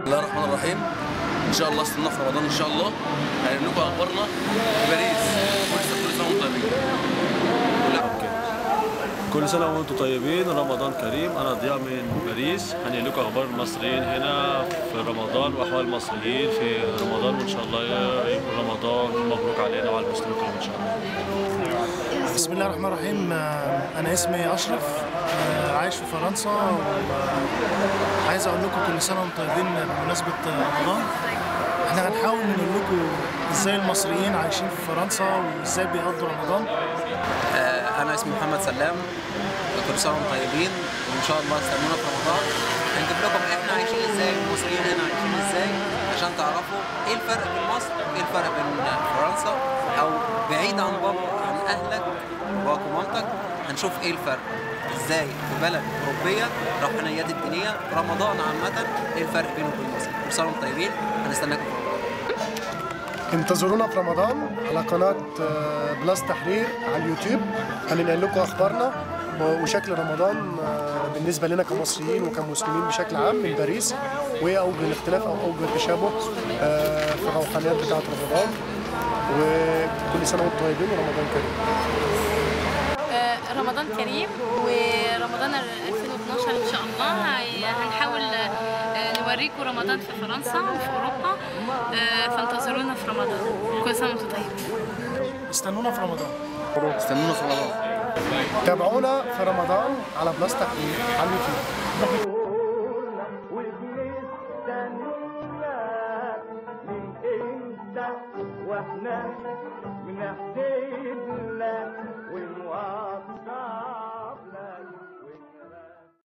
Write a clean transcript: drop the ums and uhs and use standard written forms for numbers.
الله الرحمن الرحيم. ان شاء الله استنى في رمضان ان شاء الله هنقول لكم اخبارنا في باريس. كل سنة وانتم طيبين. كل سنة وانتم طيبين، رمضان كريم. انا ضياء من باريس، هنقل لكم اخبار المصريين هنا في رمضان واحوال المصريين في رمضان، وان شاء الله يكون رمضان مبروك علينا وعلى المسلمين كلهم ان شاء الله. بسم الله الرحمن الرحيم. انا اسمي اشرف، عايش في فرنسا، وعايز اقول لكم كل سنة وانتم طيبين بمناسبة رمضان. احنا هنحاول نقول لكم ازاي المصريين عايشين في فرنسا وازاي بيقضوا رمضان. انا اسمي محمد سلام، كل سنة وانتم طيبين، وان شاء الله استنونا في رمضان هنجيب لكم احنا عايشين ازاي، المصريين هنا عايشين ازاي، عشان تعرفوا ايه الفرق بين مصر وايه الفرق بين فرنسا، او بعيد عن بابا عن اهلك باباك ومامتك. هنشوف ايه الفرق ازاي في بلد اوروبية، روحانيات الدينية، رمضان عامة، ايه الفرق بينه وبين مصر. كل سنة وانتم طيبين، هنستناكم في رمضان. انتظرونا في رمضان على قناة بلاس تحرير على اليوتيوب، هننقل لكم اخبارنا وشكل رمضان بالنسبة لنا كمصريين وكمسلمين بشكل عام من باريس، وايه اوجه الاختلاف او اوجه التشابه في الروحانيات بتاعه رمضان. وكل سنة وانتم طيبين ورمضان كريم. رمضان كريم، ورمضان 2012 ان شاء الله هنحاول نوريكم رمضان في فرنسا وفي اوروبا، فانتظرونا في رمضان. كل سنة وانتم طيبين. استنونا في رمضان. استنونا في رمضان. تابعونا في رمضان على بلاس تحرير على اليوتيوب. واحنا بنحسب لك.